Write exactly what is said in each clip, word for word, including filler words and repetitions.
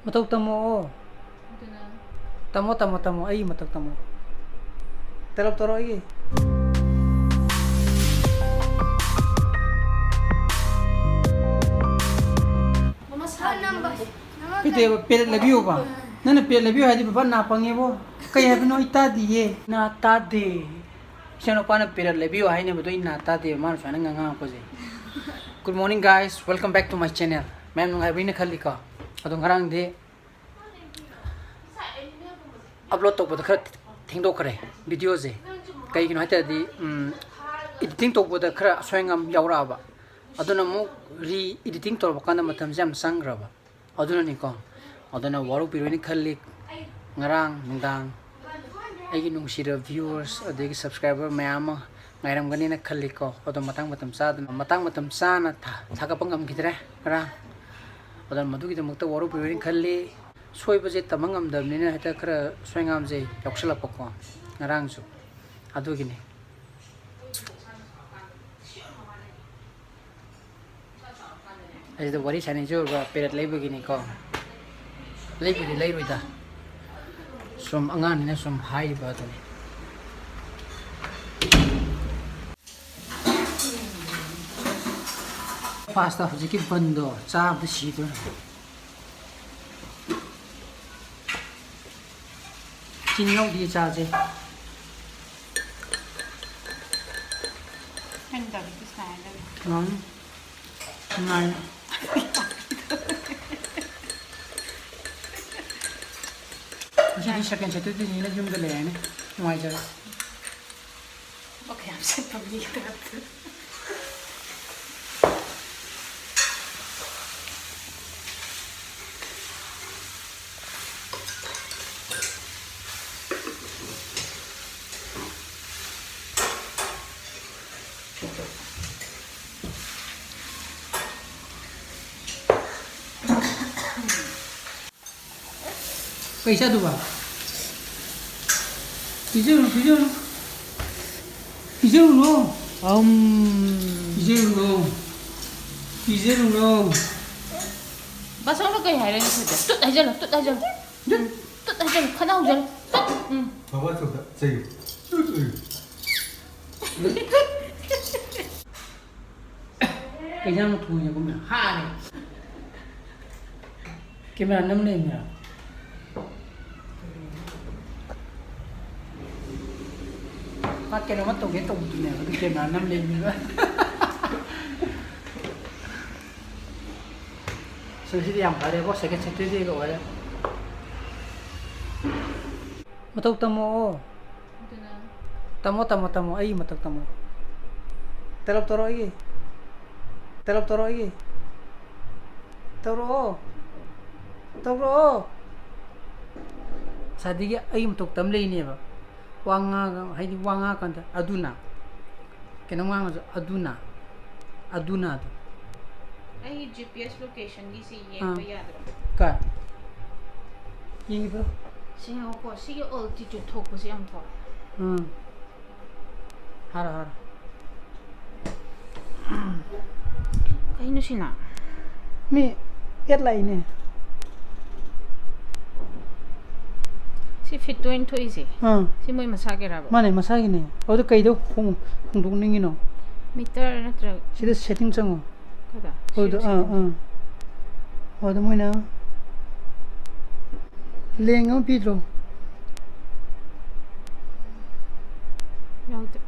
ꯃꯇꯧ ꯇꯝꯃꯣ꯫ ꯇꯝꯃꯣ, ꯇꯝꯃꯣ, ꯇꯝꯃꯣ, ꯑꯩꯒꯤ ꯃꯇꯧ ꯇꯝꯃꯣ꯫ ꯇꯂꯞ ꯇꯧꯔꯣ ꯑꯩꯒꯤ꯫ ꯀꯩꯗꯧꯕ? ꯄꯦꯔꯦꯠ ꯂꯩꯕꯤꯌꯣꯕ? ꯅꯪꯅ ꯄꯦꯔꯦꯠ ꯂꯩꯕꯤꯌꯣ ꯍꯥꯏꯗꯤ ꯕꯕꯥ ꯅꯥ ꯄꯪꯉꯦꯕꯣ꯫ ꯀꯩ ꯍꯥꯏꯕꯅꯣ ꯑꯩ ꯇꯥꯗꯤꯌꯦ꯫ ꯅꯥ ꯇꯥꯗꯦ꯫ ꯏꯆꯥꯅꯨꯄꯥꯅ ꯄꯦꯔꯦꯠ ꯂꯩꯕꯤꯌꯣ ꯍꯥꯏꯅꯕꯗꯣ ꯑꯩ ꯅꯥ ꯇꯥꯗꯦꯕ, ꯃꯥꯅ ꯁꯨꯃꯥꯏꯅ ꯉꯥꯡꯉꯛꯄꯁꯦ꯫ Good morning guys, welcome back to my channel. ꯃꯌꯥꯝ ꯅꯨꯡꯉꯥꯏꯕꯅꯤꯅ ꯈꯜꯂꯤꯀꯣ꯫ ꯑꯗꯣ ꯉꯔꯥꯡꯗꯤ ꯑꯞꯂꯣꯗ ꯇꯧꯕꯗ ꯈꯔ ꯊꯦꯡꯗꯣꯛꯈ꯭ꯔꯦ ꯚꯤꯗꯤꯑꯣꯁꯦ꯫ ꯀꯩꯒꯤꯅꯣ ꯍꯥꯏ ꯇꯥꯔꯗꯤ, ꯎꯝ, ꯑꯦꯗꯤꯇꯤꯡ ꯇꯧꯕꯗ ꯈꯔ ꯑꯁꯣꯏ ꯑꯉꯥꯝ ꯌꯥꯎꯔꯛꯑꯕ꯫ ꯑꯗꯨꯅ ꯑꯃꯨꯛ ꯔꯤ ꯑꯦꯗꯤꯇꯤꯡ ꯇꯧꯔꯛꯄ ꯀꯥꯟꯗ ꯃꯇꯝꯁꯦ ꯌꯥꯝ ꯆꯪꯈ꯭ꯔꯕ꯫ ꯑꯗꯨꯅꯅꯤꯀꯣ꯫ ꯑꯗꯨꯅ ꯋꯥꯔꯧꯕꯤꯔꯣꯏꯅ ꯈꯜꯂꯤ꯫ ꯉꯔꯥꯡ ꯅꯨꯡꯗꯥꯡ ꯑꯩꯒꯤ ꯅꯨꯡꯁꯤꯔꯕ ꯚ꯭ꯌꯨꯋꯔꯁ ꯑꯗꯒꯤ ꯁꯕꯁꯀ꯭ꯔꯥꯏꯕꯔ ꯃꯌꯥꯝ ꯑꯃ ꯉꯥꯏꯔꯝꯒꯅꯤꯅ ꯈꯜꯂꯤꯀꯣ꯫ ꯑꯗꯣ ꯃꯇꯥꯡ ꯃꯇꯝ ꯆꯥꯗꯅ, ꯃꯇꯥꯡ ꯃꯇꯝ ꯆꯥꯅ ꯊꯥ-, ꯊꯥꯒꯠꯄ ꯉꯝꯈꯤꯗ꯭ꯔꯦ ꯉꯔꯥꯡ꯫ ꯑꯗꯨꯅ ꯃꯗꯨꯒꯤꯗꯃꯛꯇ ꯋꯥꯔꯧꯕꯤꯔꯣꯏꯅ ꯈꯜꯂꯤ꯫ ꯁꯣꯏꯕꯁꯦ ꯇꯝꯕ ꯉꯝꯗꯕꯅꯤꯅ ꯍꯦꯛꯇ ꯈꯔ ꯁꯣꯏꯉꯥꯝꯁꯦ ꯌꯥꯎꯁꯜꯂꯛꯄꯀꯣ ꯉꯔꯥꯡꯁꯨ꯫ ꯑꯗꯨꯒꯤꯅꯤ꯫ ꯑꯁꯤꯗ ꯋꯥꯔꯤ ꯁꯥꯟꯅꯩꯁꯦ ꯎꯔꯕ? ꯄꯦꯔꯦꯠ ꯂꯩꯕꯒꯤꯅꯤꯀꯣ꯫ ꯂꯩꯕꯨꯗꯤ ꯂꯩꯔꯣꯏꯗ꯫ ꯁꯨꯝ ꯑꯉꯥꯡꯅꯤꯅ ꯁꯨꯝ ꯍꯥꯏꯔꯤꯕ ꯑꯗꯨꯅꯤ꯫ ꯐꯥꯁꯇ ꯍꯧꯖꯤꯛꯀꯤ ꯕꯟꯗꯣ ꯆꯥꯕꯗ ꯁꯤꯗꯣꯔꯦ꯫ ꯆꯤꯅꯤ ꯌꯥꯎꯗꯤꯌꯦ ꯆꯥꯁꯦ꯫ ꯅꯪ ꯇꯧꯔꯤꯗꯨ ꯁꯨꯃꯥꯏꯅ ꯇꯧꯋꯤ꯫ ꯎꯝ꯫ ꯅꯨꯡꯉꯥꯏ꯫ ꯉꯁꯤꯗꯤ second Saturdayꯅꯤꯅ ꯌꯨꯝꯗ ꯂꯩꯔꯅꯤ꯫ ꯅꯨꯡꯉꯥꯏꯖꯔꯦ꯫ ꯊꯕꯛ ꯌꯥꯝ ꯆꯠꯄ ꯃꯤꯒꯤ ꯇꯥꯏꯞꯇ꯫ ꯀꯩ ꯆꯥꯗꯨꯕ? ꯄꯤꯖꯔꯨꯅꯨ, ꯄꯤꯖꯔꯨꯅꯨ꯫ ꯄꯤꯖꯔꯨꯅꯨ꯫ ꯑꯝ꯫ ꯄꯤꯖꯔꯨꯅꯨ꯫ ꯄꯤꯖꯔꯨꯅꯨ꯫ ꯕꯥꯆꯧꯅ ꯀꯩ ꯍꯥꯏꯔꯦ ꯅꯈꯣꯏꯗ? ꯇꯨꯠ ꯍꯥꯏꯖꯜꯂꯣ, ꯇꯨꯠ ꯍꯥꯏꯖꯜꯂꯣ꯫ ꯎꯝ, ꯇꯨꯠ ꯍꯥꯏꯖꯜꯂꯣ, ꯈꯠꯅ ꯍꯧꯖꯜꯂꯣ꯫ ꯇꯨꯠ! ꯎꯝ꯫ ꯕꯕꯥ ꯆꯧꯗ ꯆꯩꯌꯨ꯫ ꯇꯨꯠ! ꯎꯝ꯫ ꯀꯩ ꯏꯟꯖꯥꯡꯅꯣ ꯊꯣꯡꯉꯤꯁꯦ? ꯀꯨꯝꯃꯦ ꯍꯥꯔꯦ꯫ ꯀꯦꯃꯦꯔꯥ ꯅꯝ ꯂꯩꯔꯝꯃꯤꯔꯣ? ꯃꯥ ꯀꯩꯅꯣꯝꯃ ꯇꯧꯒꯦ ꯇꯧꯕꯗꯨꯅꯦꯕ, ꯑꯗꯨ ꯀꯦꯃꯦꯔꯥ ꯅꯝ ꯂꯩꯔꯝꯃꯤꯕ꯫ ꯁꯣ, ꯁꯤꯗꯤ ꯌꯥꯝ ꯐꯔꯦꯕꯣ, second Saturdayꯒ ꯑꯣꯏꯔꯦ꯫ ꯃꯇꯧ ꯇꯝꯃꯣ꯫ ꯑꯗꯨꯅ ꯇꯝꯃꯣ, ꯇꯝꯃꯣ, ꯇꯝꯃꯣ, ꯑꯩ ꯃꯇꯧ ꯇꯝꯃꯣ꯫ ꯇꯂꯞ ꯇꯧꯔꯣ ꯑꯩꯒꯤ꯫ ꯇꯂꯞ ꯇꯧꯔꯣ ꯑꯩꯒꯤ꯫ ꯇꯧꯔꯛꯑꯣ꯫ ꯇꯧꯔꯛꯑꯣ꯫ ꯉꯁꯥꯏꯗꯒꯤ ꯑꯩ ꯃꯇꯧ ꯇꯝ ꯂꯩꯅꯦꯕ꯫ ꯋꯥ ꯉꯥꯡꯉ-, ꯍꯥꯏꯗꯤ ꯋꯥ ꯉꯥꯡꯉꯀꯥꯟꯗ ꯑꯗꯨꯅ꯫ ꯀꯩꯅꯣꯝ ꯉꯥꯡꯉꯁꯨ ꯑꯗꯨꯅ꯫ ꯑꯗꯨꯅ ꯑꯗꯨ꯫ ꯑꯩ G P S locationꯒꯤꯁꯤ ꯌꯦꯡꯕ ꯑꯥ꯫ ꯌꯥꯗ꯭ꯔꯣ? ꯀꯥꯏ? ꯌꯦꯡꯒꯦ ꯄꯨꯔꯛꯑꯣ꯫ ꯁꯤ ꯌꯦꯡꯉꯣꯀꯣ, ꯁꯤꯒꯤ altitude ꯊꯣꯛꯄꯁꯤ ꯌꯦꯡꯉꯨꯀꯣ꯫ ꯎꯝ꯫ ꯍꯥꯏꯔꯣ, ꯍꯥꯏꯔꯣ꯫ ꯀꯩꯅꯣ ꯁꯤꯅ? ꯃꯤ ad ꯂꯥꯛꯏꯅꯦ꯫ ꯁꯤ feetꯇ ꯑꯣꯏꯅ ꯊꯣꯛꯏꯁꯦ? ꯑꯥ꯫ ꯁꯤ ꯃꯣꯏ ꯃꯁꯥꯒꯤꯔꯕ? ꯃꯥꯅꯦ, ꯃꯁꯥꯒꯤꯅꯦ꯫ ꯑꯗꯨ ꯀꯩꯗ ꯍꯣꯡ-, ꯍꯣꯡꯗꯣꯛꯅꯤꯡꯉꯤꯅꯣ? Meter ꯅꯠꯇ꯭ꯔꯒ? ꯁꯤꯗ setting ꯆꯪꯉꯣ꯫ ꯀꯗꯥ? ꯑꯗꯨꯗ, ꯁꯤ ꯑꯥ, setting ꯑꯥ꯫ ꯑꯗꯨ ꯃꯣꯏꯅ length ꯑꯃ ꯄꯤꯗ꯭ꯔꯣ? ꯌꯥꯎꯗꯦ꯫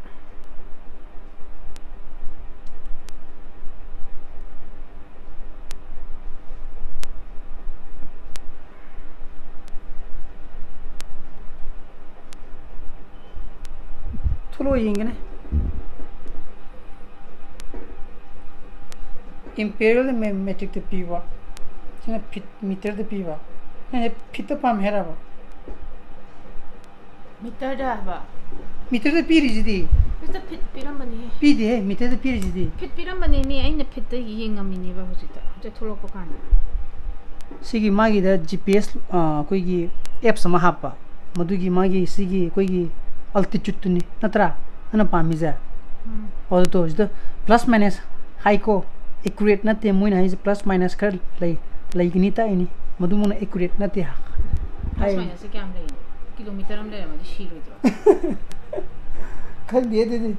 ꯊꯣꯛꯂꯛꯑꯣ ꯌꯦꯡꯒꯦꯅꯦ꯫ Imperial metricꯇ ꯄꯤꯕ꯫ ꯁꯤꯅ feet meterꯗ ꯄꯤꯕ꯫ ꯅꯪꯁꯦ feetꯇ ꯄꯥꯝꯃꯦ ꯍꯥꯏꯔꯕ? Meterꯗ ꯍꯥꯏꯕ? Meterꯗ ꯄꯤꯔꯤꯁꯤꯗꯤ꯫ Meterꯗ feet ꯄꯤꯔꯝꯕꯅꯤꯍꯦ꯫ ꯄꯤꯗꯦꯍꯦ, meterꯗ ꯄꯤꯔꯤꯁꯤꯗꯤ꯫ Feet ꯄꯤꯔꯝꯕꯅꯦ ꯃꯤ, ꯑꯩꯅ feetꯇ ꯌꯦꯡꯉꯝꯃꯤꯅꯦꯕ ꯍꯧꯖꯤꯛꯇ, ꯍꯧꯖꯤꯛ ꯊꯣꯛꯂꯛꯄ ꯀꯥꯟꯗ꯫ ꯁꯤꯒꯤ ꯃꯥꯒꯤꯗ G P S, ꯑ, ꯑꯩꯈꯣꯏꯒꯤ apps ꯑꯃ ꯍꯥꯞꯄ꯫ ꯃꯗꯨꯒꯤ ꯃꯥꯒꯤ ꯁꯤꯒꯤ ꯑꯩꯈꯣꯏꯒꯤ altitudeꯇꯨꯅꯤ, ꯅꯠꯇ꯭ꯔꯥ? ꯅꯪꯅ ꯄꯥꯝꯃꯤꯁꯦ? ꯎꯝ꯫ ꯑꯣ, ꯑꯗꯨ ꯇꯧ, ꯁꯤꯗ plus minus ꯍꯥꯏꯀꯣ, accurate ꯅꯠꯇꯦ ꯃꯣꯏꯅ ꯍꯥꯏꯁꯦ, plus minus ꯈꯔ ꯂꯩ꯫ ꯂꯩꯒꯅꯤ ꯇꯥꯛꯏꯅꯤ꯫ ꯃꯗꯨꯃꯛꯅ accurate ꯅꯠꯇꯦ꯫ ꯄ꯭ꯂꯁ ꯃꯥꯏꯅꯁꯁꯦ ꯀꯌꯥꯝ ꯂꯩꯔꯤꯅꯣ? ꯀꯤꯂꯣꯃꯤꯇꯔ ꯑꯃ ꯂꯩꯔꯝꯃꯗꯤ ꯁꯤꯔꯣꯏꯗ꯭ꯔꯣ? ꯈꯪꯗꯦ ꯑꯗꯨꯗꯤ꯫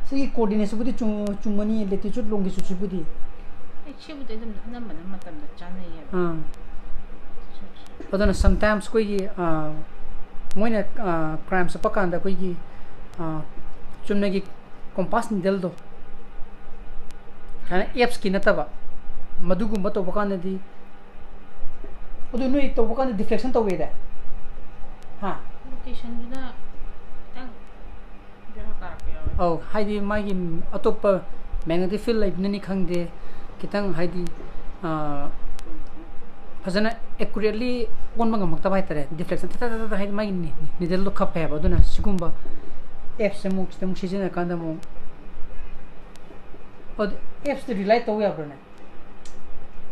ꯁꯤꯒꯤ coordinateꯁꯤꯕꯨꯗꯤ ꯆꯨꯝ- ꯆꯨꯝꯃꯅꯤ, latitude longitudeꯁꯤꯕꯨꯗꯤ꯫ ꯑꯩ ꯁꯤꯕꯨꯗꯤ ꯑꯗꯨꯝ ꯑꯅꯝꯕꯅ ꯃꯇꯝꯗ ꯆꯥꯅꯩꯌꯦꯕ꯫ ꯑꯥ꯫ ꯑꯗꯨꯅ sometimes ꯑꯩꯈꯣꯏꯒꯤ, ꯑꯥ, ꯃꯣꯏꯅ, ꯑꯥ, crime ꯆꯠꯄ ꯀꯥꯟꯗ ꯑꯩꯈꯣꯏꯒꯤ, ꯑꯥ, ꯆꯨꯝꯅꯒꯤ compass needleꯗꯣ, ꯍꯥꯏꯅ appꯁꯀꯤ ꯅꯠꯇꯕ, ꯃꯗꯨꯒꯨꯝꯕ ꯇꯧꯕ ꯀꯥꯟꯗꯗꯤ, ꯑꯗꯨ ꯅꯣꯏ ꯇꯧꯕ ꯀꯥꯟꯗ deflection ꯇꯧꯋꯦꯗ? ꯍꯥ? Locationꯗꯨꯅ ꯈꯤꯇꯪ ꯕꯦꯔꯥ ꯀꯥꯔꯛꯄ ꯌꯥꯎꯋꯦ꯫ ꯑꯧ, ꯍꯥꯏꯗꯤ ꯃꯥꯒꯤ ꯑꯇꯣꯞꯄ magnetic field ꯂꯩꯕꯅꯅꯤ ꯈꯪꯗꯦ, ꯈꯤꯇꯪ ꯍꯥꯏꯗꯤ, ꯑꯥ, ꯐꯖꯅ accurately ꯑꯣꯟꯕ ꯉꯝꯃꯛꯇꯕ ꯍꯥꯏꯇꯥꯔꯦ, deflection ꯊꯠ ꯊꯠ ꯊꯠ ꯍꯥꯏꯗꯤ ꯃꯥꯒꯤ needleꯗꯣ ꯈꯞꯄꯦ ꯍꯥꯏꯕ꯫ ꯑꯗꯨꯅ ꯁꯤꯒꯨꯝꯕ appꯁꯦ ꯑꯃꯨꯛ ꯈꯤꯇꯪ ꯁꯤꯖꯤꯟꯅꯔꯀꯥꯟꯗ ꯑꯃꯨꯛ, ꯑꯗꯨ appꯁꯇ rely ꯇꯧ ꯌꯥꯕ꯭ꯔꯥꯅꯦ?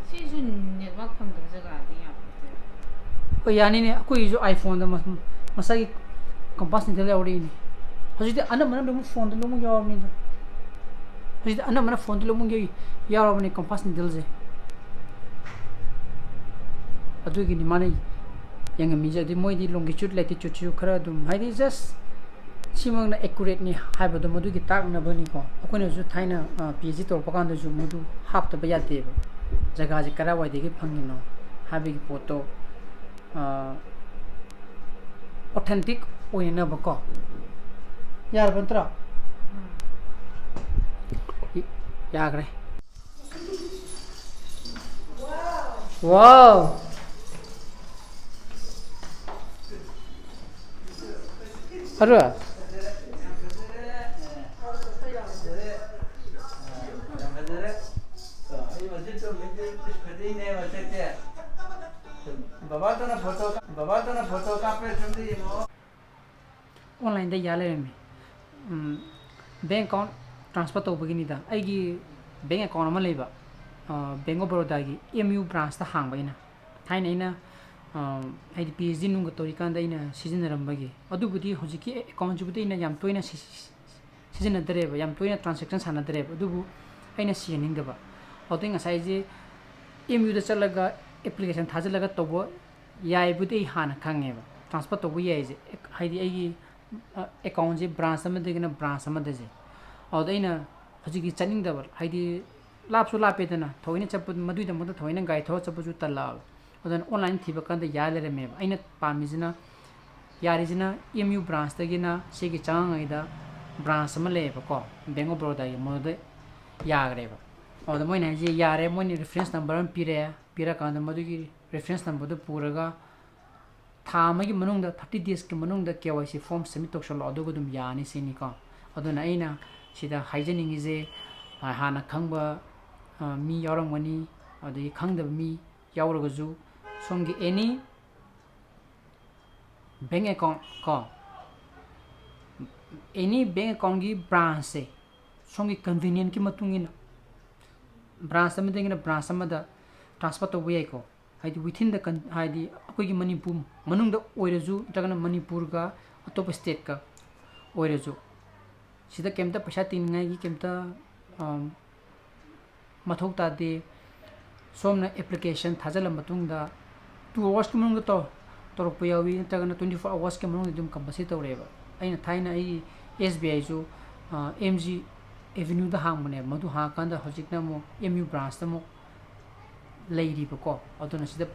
ꯁꯤꯁꯨ network ꯐꯪꯗꯕ ꯖꯒꯥꯗꯤ ꯌꯥꯄꯣꯠꯇꯦ꯫ ꯍꯣꯏ, ꯌꯥꯅꯤꯅꯦ, ꯑꯩꯈꯣꯏꯒꯤꯁꯨ iPhoneꯗ ꯃꯁ- ꯃꯁꯥꯒꯤ compass needle ꯌꯥꯎꯔꯛꯏꯅꯦ꯫ ꯍꯧꯖꯤꯛꯇꯤ ꯑꯅꯝꯕꯅ ꯂꯣꯏꯅꯃꯛ phoneꯗ ꯂꯣꯏꯅꯃꯛ ꯌꯥꯎꯔꯕꯅꯤꯗ꯫ ꯍꯧꯖꯤꯛꯇꯤ ꯑꯅꯝꯕꯅ phoneꯗ ꯂꯣꯏꯅꯃꯛ ꯌꯥꯎ- ꯌꯥꯎꯔꯕꯅꯦ compass needleꯁꯦ꯫ ꯑꯗꯨꯒꯤꯅꯤ ꯃꯥꯅ ꯌꯦꯡꯉꯝꯃꯤꯁꯦ꯫ ꯑꯗꯨ ꯃꯣꯏꯗꯤ longitude latitudeꯁꯨ ꯈꯔ ꯑꯗꯨꯝ, ꯍꯥꯏꯗꯤ just ꯁꯤꯃꯛꯅ accurateꯅꯤ ꯍꯥꯏꯕꯗꯣ ꯃꯗꯨꯒꯤ ꯇꯥꯛꯅꯕꯅꯤꯀꯣ꯫ ꯑꯩꯈꯣꯏꯅꯁꯨ ꯊꯥꯏꯅ, ꯑ, PhD ꯇꯧꯔꯛꯄ ꯀꯥꯟꯗꯁꯨ ꯃꯗꯨ ꯍꯥꯞꯇꯕ ꯌꯥꯗꯦꯕ꯫ ꯖꯒꯥꯁꯦ ꯀꯗꯥꯏꯋꯥꯏꯗꯒꯤ ꯐꯪꯉꯤꯅꯣ ꯍꯥꯏꯕꯒꯤ ꯄꯣꯠꯇꯣ, ꯑ, authentic ꯑꯣꯏꯅꯅꯕꯀꯣ꯫ ꯌꯥꯔꯕ ꯅꯠꯇ꯭ꯔꯣ? ꯎꯝ꯫ ꯌꯥꯈ꯭ꯔꯦ꯫ Wow! ꯑꯔꯣ? ꯕꯕꯥꯗꯨꯅ ꯐꯣꯇꯣ, ꯕꯕꯥꯗꯨꯅ ꯐꯣꯇꯣ ꯀꯥꯞꯄꯦ, ꯁꯣꯝꯗ ꯌꯦꯡꯉꯣ꯫ Onlineꯗ ꯌꯥ ꯂꯩꯔꯝꯃꯤ꯫ ꯎꯝ, bank account transfer ꯇꯧꯕꯒꯤꯅꯤꯗ꯫ ꯑꯩꯒꯤ bank account ꯑꯃ ꯂꯩꯕ, ꯑ, Bank of Barodaꯒꯤ M U branchꯇ ꯍꯥꯡꯕ ꯑꯩꯅ꯫ ꯊꯥꯏꯅ ꯑꯩꯅ, ꯑ, ꯍꯥꯏꯗꯤ PhD ꯅꯨꯡꯒ ꯇꯧꯔꯤꯀꯥꯟꯗ ꯑꯩꯅ ꯁꯤꯖꯤꯟꯅꯔꯝꯕꯒꯤ꯫ ꯑꯗꯨꯕꯨꯗꯤ ꯍꯧꯖꯤꯛꯀꯤ accountꯁꯤꯕꯨꯗꯤ ꯑꯩꯅ ꯌꯥꯝ ꯇꯣꯏꯅ ꯁꯤ-, ꯁꯤ-, ꯁꯤꯖꯤꯟꯅꯗ꯭ꯔꯦꯕ, ꯌꯥꯝ ꯇꯣꯏꯅ transaction ꯁꯥꯟꯅꯗ꯭ꯔꯦꯕ꯫ ꯑꯗꯨꯕꯨ ꯑꯩꯅ ꯁꯤꯍꯟꯅꯤꯡꯗꯕ꯫ ꯑꯗꯨꯗꯩ ꯉꯁꯥꯏꯁꯦ ꯑꯦꯝ ꯌꯨꯗ ꯆꯠꯂꯒ ꯑꯦꯄ꯭ꯂꯤꯀꯦꯁꯟ ꯊꯥꯖꯤꯜꯂꯒ ꯇꯧꯕ ꯌꯥꯏꯕꯨꯗꯤ ꯑꯩ ꯍꯥꯟꯅ ꯈꯪꯉꯦꯕ, ꯇ꯭ꯔꯥꯟꯁꯐꯔ ꯇꯧꯕ ꯌꯥꯏꯁꯦ꯫ ꯍꯥꯏꯗꯤ ꯑꯩꯒꯤ ꯑꯦꯀꯥꯎꯟꯁꯦ ꯕ꯭ꯔꯥꯟꯁ ꯑꯃꯗꯒꯤꯅ ꯕ꯭ꯔꯥꯟꯁ ꯑꯃꯗꯁꯦ꯫ ꯑꯗꯨꯗ ꯑꯩꯅ ꯍꯧꯖꯤꯛꯇꯤ ꯆꯠꯅꯤꯡꯗꯕ, ꯍꯥꯏꯗꯤ ꯂꯥꯞꯁꯨ ꯂꯥꯞꯄꯦꯗꯅ, ꯊꯑꯣꯏꯅ ꯆꯠꯄ, ꯃꯗꯨꯒꯤꯗꯃꯛꯇ ꯊꯑꯣꯏꯅ ꯒꯥꯔꯤ ꯊꯧꯔ ꯆꯠꯄꯁꯨ ꯇꯜꯂꯛꯑꯕ꯫ ꯑꯗꯨꯅ ꯑꯣꯟꯂꯥꯏꯟ ꯊꯤꯕ ꯀꯥꯟꯗ ꯌꯥ ꯂꯩꯔꯝꯃꯦꯕ꯫ ꯑꯩꯅ ꯄꯥꯝꯃꯤꯁꯤꯅ, ꯌꯥꯔꯤꯁꯤꯅ ꯑꯦꯝ ꯌꯨ ꯕ꯭ꯔꯥꯟꯁꯇꯒꯤꯅ ꯁꯤꯒꯤ ꯆꯪꯉꯉꯩꯗ ꯕ꯭ꯔꯥꯟꯁ ꯑꯃ ꯂꯩꯌꯦꯕꯀꯣ, ꯕꯦꯡ ꯑꯣꯐ ꯕꯔꯣꯗꯥꯒꯤ, ꯃꯗꯨꯗ ꯌꯥꯈ꯭ꯔꯦꯕ꯫ ꯑꯗꯨꯗ ꯃꯣꯏꯅ ꯍꯥꯏꯁꯦ ꯌꯥꯔꯦ, ꯃꯣꯏꯅ ꯔꯤꯐ꯭ꯔꯦꯟꯁ ꯅꯝꯕꯔ ꯑꯃ ꯄꯤꯔꯛꯑꯦ, ꯄꯤꯔꯀꯥꯟꯗ ꯃꯗꯨꯒꯤ ꯔꯤꯐ꯭ꯔꯦꯟꯁ ꯅꯝꯕꯔꯗꯨ ꯄꯨꯔꯒ ꯊꯥ ꯑꯃꯒꯤ ꯃꯅꯨꯡꯗ, ꯊꯥꯔꯇꯤ ꯗꯦꯖꯀꯤ ꯃꯅꯨꯡꯗ ꯀꯦ ꯋꯥꯏ ꯁꯤ ꯐꯣꯔꯝ ꯁꯕꯃꯤꯠ ꯇꯧꯁꯜꯂꯣ, ꯑꯗꯨꯒ ꯑꯗꯨꯝ ꯌꯥꯅꯤ ꯁꯤꯅꯤꯀꯣ꯫ ꯑꯗꯨꯅ ꯑꯩꯅ ꯁꯤꯗ ꯍꯥꯏꯖꯅꯤꯡꯉꯤꯁꯦ, ꯍꯥꯟꯅ ꯈꯪꯕ ꯃꯤ ꯌꯥꯎꯔꯝꯒꯅꯤ, ꯑꯗꯒꯤ ꯈꯪꯗꯕ ꯃꯤ ꯌꯥꯎꯔꯒꯁꯨ, ꯁꯣꯝꯒꯤ ꯑꯦꯅꯤ ꯕꯦꯡ ꯑꯦꯀꯥꯎꯟ ꯀꯣ, ꯑꯦꯅꯤ ꯕꯦꯡ ꯑꯦꯀꯥꯎꯟꯒꯤ ꯕ꯭ꯔꯥꯟꯁꯁꯦ ꯁꯣꯝꯒꯤ ꯀꯟꯚꯤꯅꯤꯌꯦꯟꯠꯀꯤ ꯃꯇꯨꯡ ꯏꯟꯅ, ꯕ꯭ꯔꯥꯟꯁ ꯑꯃꯗꯒꯤꯅ ꯕ꯭ꯔꯥꯟꯁ ꯑꯃꯗ ꯇ꯭ꯔꯥꯟꯁꯐꯔ ꯇꯧꯕ ꯌꯥꯏꯀꯣ꯫ ꯍꯥꯏꯗꯤ within the coun-, ꯍꯥꯏꯗꯤ ꯑꯩꯈꯣꯏꯒꯤ ꯃꯅꯤꯄꯨꯔ ꯃꯅꯨꯡꯗ ꯑꯣꯏꯔꯁꯨ, ꯅꯠꯇ꯭ꯔꯒꯅ ꯃꯅꯤꯄꯨꯔꯒ ꯑꯇꯣꯞꯄ ꯁ꯭ꯇꯦꯠꯀ ꯑꯣꯏꯔꯁꯨ, ꯁꯤꯗ ꯀꯩꯝꯇ ꯄꯩꯁꯥ ꯇꯤꯡꯅꯤꯡꯉꯥꯏꯒꯤ ꯀꯩꯝꯇ, ꯑꯝ, ꯃꯊꯧ ꯇꯥꯗꯦ꯫ ꯁꯣꯝꯅ ꯑꯦꯄ꯭ꯂꯤꯀꯦꯁꯟ ꯊꯥꯖꯤꯜꯂ ꯃꯇꯨꯡꯗ, ꯇꯨ ꯑꯋꯥꯔꯁꯀꯤ ꯃꯅꯨꯡꯗ ꯇꯧ-, ꯇꯧꯔꯛꯄ ꯌꯥꯎꯏ, ꯅꯠꯇ꯭ꯔꯒꯅ twenty four hours-ꯀꯤ ꯃꯅꯨꯡꯗ ꯑꯗꯨꯝ ꯀꯝꯄꯜꯁꯔꯤ ꯇꯧꯔꯛꯑꯦꯕ꯫ ꯑꯩꯅ ꯊꯥꯏꯅ ꯑꯩ ꯑꯦꯁ ꯕꯤ ꯑꯥꯏꯁꯨ, ꯑ, ꯑꯦꯝ ꯖꯤ ꯑꯦꯚꯦꯅ꯭ꯌꯨꯗ ꯍꯥꯡꯕꯅꯦꯕ, ꯃꯗꯨ ꯍꯥꯡꯉꯀꯥꯟꯗ ꯍꯧꯖꯤꯛꯅ ꯑꯃꯨꯛ ꯑꯦꯝ ꯌꯨ ꯕ꯭ꯔꯥꯟꯁꯇ ꯑꯃꯨꯛ ꯂꯩꯔꯤꯕꯀꯣ꯫ ꯑꯗꯨꯅ ꯁꯤꯗ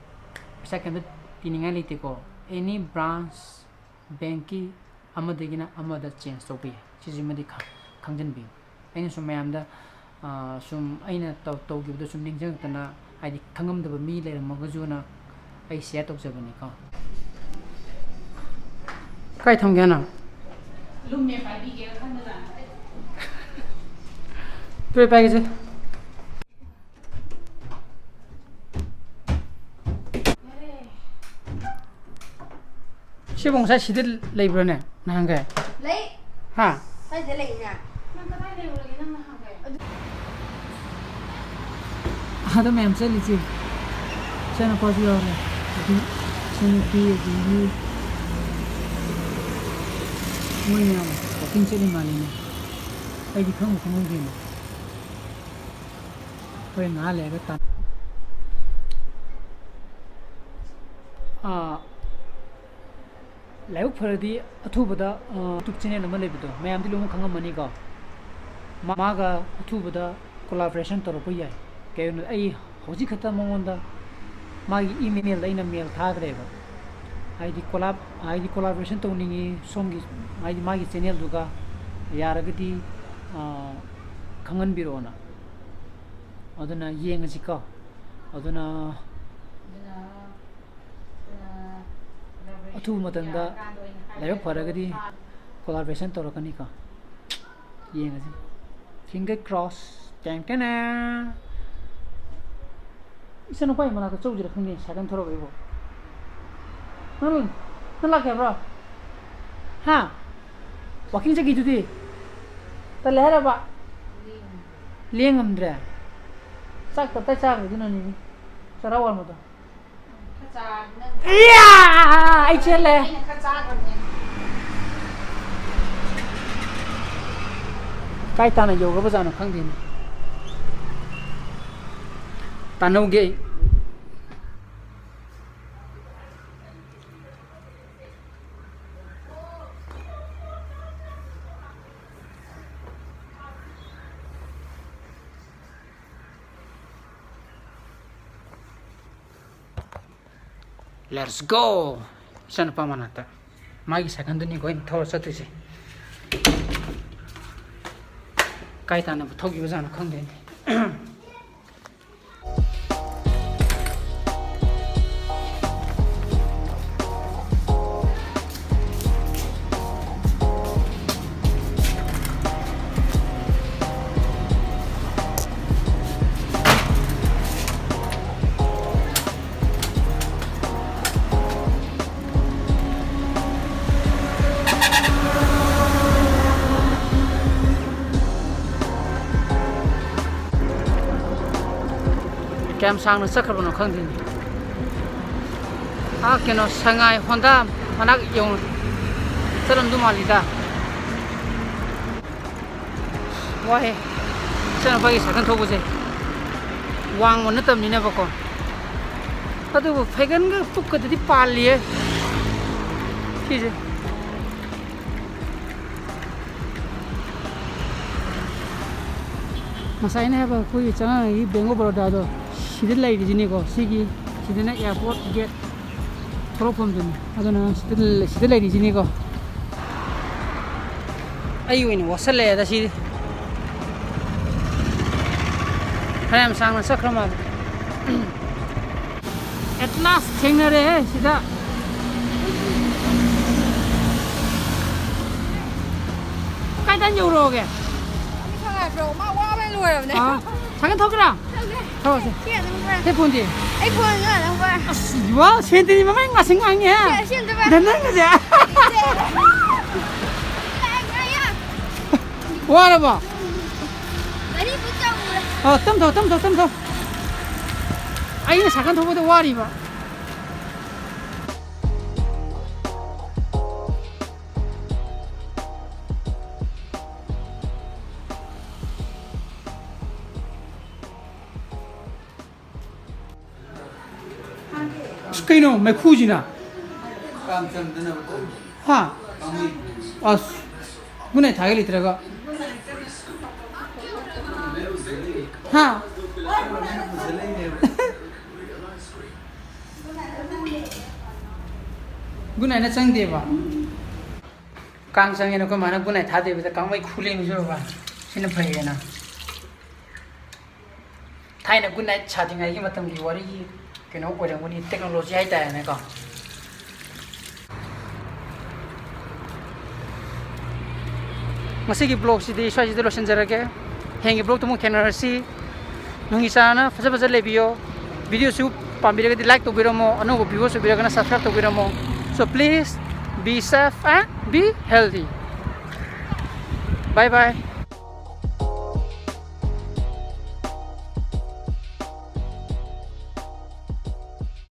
ꯄꯩꯁꯥ ꯀꯩꯝꯇ ꯇꯤꯡꯅꯤꯡꯉꯥꯏ ꯂꯩꯇꯦꯀꯣ꯫ ꯑꯦꯅꯤ ꯕ꯭ꯔꯥꯟꯁ ꯕꯦꯡꯛꯀꯤ ꯑꯃꯗꯒꯤꯅ ꯑꯃꯗ ꯆꯦꯟꯖ ꯇꯧꯕ ꯌꯥꯏ꯫ ꯁꯤꯁꯤꯃꯗꯤ ꯈ-, ꯈꯪꯖꯤꯟꯕꯤꯌꯨ꯫ ꯑꯩꯅ ꯁꯨꯝ ꯃꯌꯥꯝꯗ, ꯑ, ꯁꯨꯝ ꯑꯩꯅ ꯇꯧ-, ꯇꯧꯈꯤꯕꯗꯣ ꯁꯨꯝ ꯅꯤꯡꯁꯤꯡꯉꯛꯇꯅ, ꯍꯥꯏꯗꯤ ꯈꯪꯉꯝꯗꯕ ꯃꯤ ꯂꯩꯔꯝꯃꯒꯁꯨꯅ ꯑꯩ ꯁꯤꯌꯔ ꯇꯧꯖꯕꯅꯤꯀꯣ꯫ ꯀꯥꯏ ꯊꯝꯒꯦ ꯍꯥꯏꯅꯣ? ꯂꯨꯝꯃꯦ, ꯄꯥꯏꯕꯤꯒꯦꯔꯥ ꯈꯟꯕꯖꯥꯠꯅꯤ꯫ ꯇꯨ ꯄꯥꯏꯒꯦꯁꯦ꯫ ꯁꯤꯕꯨ ꯉꯁꯥꯏ ꯁꯤꯗ ꯂꯩꯕ꯭ꯔꯥꯅꯦ ꯅꯍꯥꯟꯈꯩ? ꯂꯩ꯫ ꯍꯥ? ꯁ꯭ꯋꯥꯏꯗ ꯂꯩꯅꯦ꯫ ꯅꯪ ꯀꯗꯥꯏ ꯂꯩꯔꯨꯔꯒꯦ ꯅꯪ ꯅꯍꯥꯟꯈꯩ? ꯑꯗꯨ ꯑꯥꯗ ꯃꯌꯥꯝ ꯆꯠꯂꯤꯁꯦ꯫ ꯏꯆꯥꯅꯨꯄꯥꯁꯨ ꯌꯥꯎꯔꯦ꯫ ꯑꯗꯨ ꯏꯆꯟꯅꯨꯄꯤ ꯑꯗꯒꯤ ꯃꯣꯏ ꯃꯌꯥꯝ ꯋꯥꯀꯤꯡ ꯆꯠꯂꯤ ꯃꯥꯜꯂꯤꯅꯦ꯫ ꯑꯩꯗꯤ ꯈꯪꯕꯨ ꯈꯪꯍꯧꯗꯦꯅꯦ꯫ ꯑꯩꯈꯣꯏ ꯉꯥꯏꯍꯥꯛ ꯂꯩꯔꯒ ꯇꯥꯟ-, ꯑꯥ, ꯂꯥꯏꯕꯛ ꯐꯔꯗꯤ ꯑꯊꯨꯕꯗ, ꯑꯥ, YouTube channel ꯑꯃ ꯂꯩꯕꯗꯣ ꯃꯌꯥꯝꯗꯤ ꯂꯣꯏꯅ ꯈꯪꯉꯝꯃꯅꯤꯀꯣ꯫ ꯃꯥ-, ꯃꯥꯒ ꯑꯊꯨꯕꯗ collaboration ꯇꯧꯔꯛꯄ ꯌꯥꯏ꯫ ꯀꯩꯒꯤꯅꯣꯗ ꯑꯩ ꯍꯧꯖꯤꯛ ꯈꯛꯇ ꯃꯉꯣꯟꯗ ꯃꯥꯒꯤ email ꯑꯩꯅ mail ꯊꯥꯈ꯭ꯔꯦꯕ꯫ ꯍꯥꯏꯗꯤ collab-, ꯍꯥꯏꯗꯤ collaboration ꯇꯧꯅꯤꯡꯉꯤ ꯁꯣꯝꯒꯤ, ꯍꯥꯏꯗꯤ ꯃꯥꯒꯤ channelꯗꯨꯒ ꯌꯥꯔꯒꯗꯤ, ꯑꯥ, ꯈꯪꯍꯟꯕꯤꯔꯛꯑꯣꯅ꯫ ꯑꯗꯨꯅ ꯌꯦꯡꯉꯁꯤꯀꯣ꯫ ꯑꯗꯨꯅ ꯑꯊꯨꯕ ꯃꯇꯝꯗ ꯂꯥꯏꯕꯛ ꯐꯔꯒꯗꯤ collaboration ꯇꯧꯔꯛꯀꯅꯤꯀꯣ꯫ ꯌꯦꯡꯉꯁꯤ꯫ Finger cross꯫ ꯇꯦꯡ ꯇꯦꯅꯦ꯫ ꯏꯆꯟꯅꯨꯄꯥꯒꯤ ꯃꯅꯥꯛꯇ ꯆꯧꯁꯤꯔ ꯈꯪꯗꯦ, ꯁꯥꯏꯀꯜ ꯊꯧꯔꯒ ꯑꯩꯕꯨ꯫ ꯅꯪ, ꯅꯪ ꯂꯥꯛꯀꯦ ꯍꯥꯏꯕ꯭ꯔꯣ? ꯍꯥ? Walking ꯆꯠꯈꯤꯗꯨꯗꯤ? ꯇꯜꯂꯦ ꯍꯥꯏꯔꯕ? ꯂꯦꯡꯉꯝꯗ꯭ꯔꯦ? ꯆꯥꯛ ꯇꯞꯇꯥꯏ ꯆꯥꯈ꯭ꯔꯦ ꯑꯗꯨꯅꯅꯤꯅꯦ꯫ ꯆꯔꯥ ꯋꯥꯟꯕꯗꯣ꯫ ꯏꯌꯥ! ꯑꯩ ꯆꯦꯜꯂꯦ꯫ ꯀꯥꯏ ꯇꯥꯅ ꯌꯧꯈ꯭ꯔꯕꯖꯥꯠꯅꯣ ꯈꯪꯗꯦꯅꯦ꯫ ꯇꯥꯟꯅꯧꯒꯦ ꯑꯩ꯫ Let's go! ꯏꯆꯥꯅꯨꯄꯥ ꯃꯅꯥꯛꯇ꯫ ꯃꯥꯒꯤ ꯁꯥꯏꯀꯜꯗꯨꯅꯤꯀꯣ ꯑꯩꯅ ꯊꯧꯔ ꯆꯠꯇꯣꯏꯁꯦ꯫ ꯀꯥꯏ ꯇꯥꯟꯅꯕ ꯊꯧꯈꯤꯕꯖꯥꯠꯅꯣ ꯈꯪꯗꯦꯅꯦ꯫ ꯀꯌꯥꯝ ꯁꯥꯡꯅ ꯆꯠꯈ꯭ꯔꯕꯅꯣ ꯈꯪꯗꯦꯅꯦ꯫ ꯑꯥ, ꯀꯩꯅꯣ, ꯁꯉꯥꯏ ꯍꯣꯟꯗꯥ ꯃꯅꯥꯛ ꯌꯧꯅ ꯆꯠꯂꯝꯗꯧ ꯃꯥꯜꯂꯤꯗ꯫ ꯋꯥꯍꯦ, ꯏꯆꯥꯅꯨꯄꯥꯒꯤ ꯁꯥꯏꯀꯜ ꯊꯧꯕꯁꯦ꯫ ꯋꯥꯡꯕ ꯅꯠꯇꯕꯅꯤꯅꯕꯀꯣ꯫ ꯑꯗꯨꯕꯨ ꯐꯩꯒꯟꯒ ꯄꯨꯛꯀꯗꯨꯗꯤ ꯄꯥꯜꯂꯤꯌꯦ ꯁꯤꯁꯦ꯫ ꯉꯁꯥꯏ ꯑꯩꯅ ꯍꯥꯏꯕ ꯑꯩꯈꯣꯏꯒꯤ ꯆꯪꯉꯛꯏ Bank of Baroda ꯗꯣ ꯁꯤꯗ ꯂꯩꯔꯤꯁꯤꯅꯤꯀꯣ꯫ ꯁꯤꯒꯤ ꯁꯤꯗꯅ airport gate ꯊꯣꯛꯂꯛꯐꯝꯗꯨꯅꯤ꯫ ꯑꯗꯨꯅ ꯁꯤꯗ ꯂꯩ-, ꯁꯤꯗ ꯂꯩꯔꯤꯁꯤꯅꯤꯀꯣ꯫ ꯑꯩ ꯑꯣꯏꯅ ꯋꯥꯁꯜꯂꯛꯑꯦꯗ ꯁꯤꯗꯤ꯫ ꯐꯅꯌꯥꯝ ꯁꯥꯡꯅ ꯆꯠꯈ꯭ꯔ ꯃꯥꯜꯂꯦ꯫ At last ꯊꯦꯡꯅꯔꯦꯍꯦ ꯁꯤꯗ꯫ ꯀꯥꯏꯗ ꯌꯧꯔꯛꯑꯒꯦ? ꯁꯉꯥꯏ ꯕ꯭ꯔꯣ, ꯃꯥ ꯋꯥꯕꯅ ꯂꯣꯏꯔꯕꯅꯦ꯫ ꯑꯥ, ꯁꯥꯏꯀꯜ ꯊꯧꯒꯦꯔꯥ? ꯊꯧꯒꯦ꯫ ꯊꯧꯔꯁꯦ꯫ ꯁꯤ ꯑꯗꯨꯝ ꯄꯥꯏ꯫ ꯁꯤ ꯐꯣꯟꯗꯤ? ꯑꯩ ꯐꯣꯟꯁꯨ ꯑꯗꯨꯝ ꯄꯥꯏ꯫ ꯑꯁ, ꯋꯥ, ꯁꯦꯟꯇꯤꯅꯤ ꯃꯃꯩ ꯉꯥꯁꯪ ꯉꯥꯡꯉꯦ꯫ ꯁꯤ, ꯁꯤ ꯑꯝꯇ ꯄꯥꯏ꯫ ꯗ ꯅꯪꯒꯁꯦ꯫ ꯁꯦ꯫ ꯉꯥꯏ, ꯉꯥꯏ, ꯉꯥꯏ꯫ ꯋꯥꯔꯕꯣ? ꯒꯥꯔꯤ ꯄꯨ ꯆꯧꯔꯦ꯫ ꯑ, ꯇꯝ ꯊꯧ, ꯇꯝ ꯊꯧ, ꯇꯝ ꯊꯧ꯫ ꯑꯩꯅ ꯁꯥꯏꯀꯜ ꯊꯧꯕꯗ ꯋꯥꯔꯤꯕ꯫ ꯑꯁ, ꯀꯩꯅꯣ ꯃꯩꯈꯨꯁꯤꯅ? ꯍꯥ? ꯑꯁ, good night ꯊꯥꯒꯦ ꯂꯩꯇ꯭ꯔꯒ꯫ ꯍꯥ? Good night ꯅ ꯆꯪꯗꯦꯕ꯫ ꯀꯥꯡ ꯆꯪꯉꯦꯅ ꯑꯩꯈꯣꯏ ꯃꯥꯅ good night ꯊꯥꯗꯦꯕꯗ ꯀꯥꯡꯃꯩ ꯈꯨꯂꯦꯡꯁꯨ ꯁꯤꯅ ꯐꯩꯌꯦꯅ꯫ ꯊꯥꯏꯅ good night ꯁꯥꯗ꯭ꯔꯤꯉꯩꯒꯤ ꯃꯇꯝꯒꯤ ꯋꯥꯔꯤꯒꯤ ꯀꯩꯅꯣ ꯑꯣꯏꯔꯝꯒꯅꯤ, technology ꯍꯥꯏꯇꯥꯔꯦꯅꯦꯀꯣ꯫ ꯉꯁꯤꯒꯤ vlog ꯁꯤꯗꯤ ꯁ꯭ꯋꯥꯏꯁꯤꯗ ꯂꯣꯏꯁꯤꯟꯖꯔꯒꯦ꯫ ꯍꯌꯦꯡꯒꯤ vlog ꯇ ꯑꯃꯨꯛ ꯊꯦꯡꯅꯔꯁꯤ꯫ ꯅꯨꯡꯒꯤ ꯆꯥꯅ ꯐꯖ ꯐꯖ ꯂꯩꯕꯤꯌꯣ꯫ Video ꯁꯨ ꯄꯥꯝꯕꯤꯔꯒꯗꯤ like ꯇꯧꯕꯤꯔꯝꯃꯣ, ꯑꯅꯧꯕ viewers ꯑꯣꯏꯕꯤꯔꯒꯅ subscribe ꯇꯧꯕꯤꯔꯝꯃꯣ꯫ So please be safe and be healthy. Bye bye.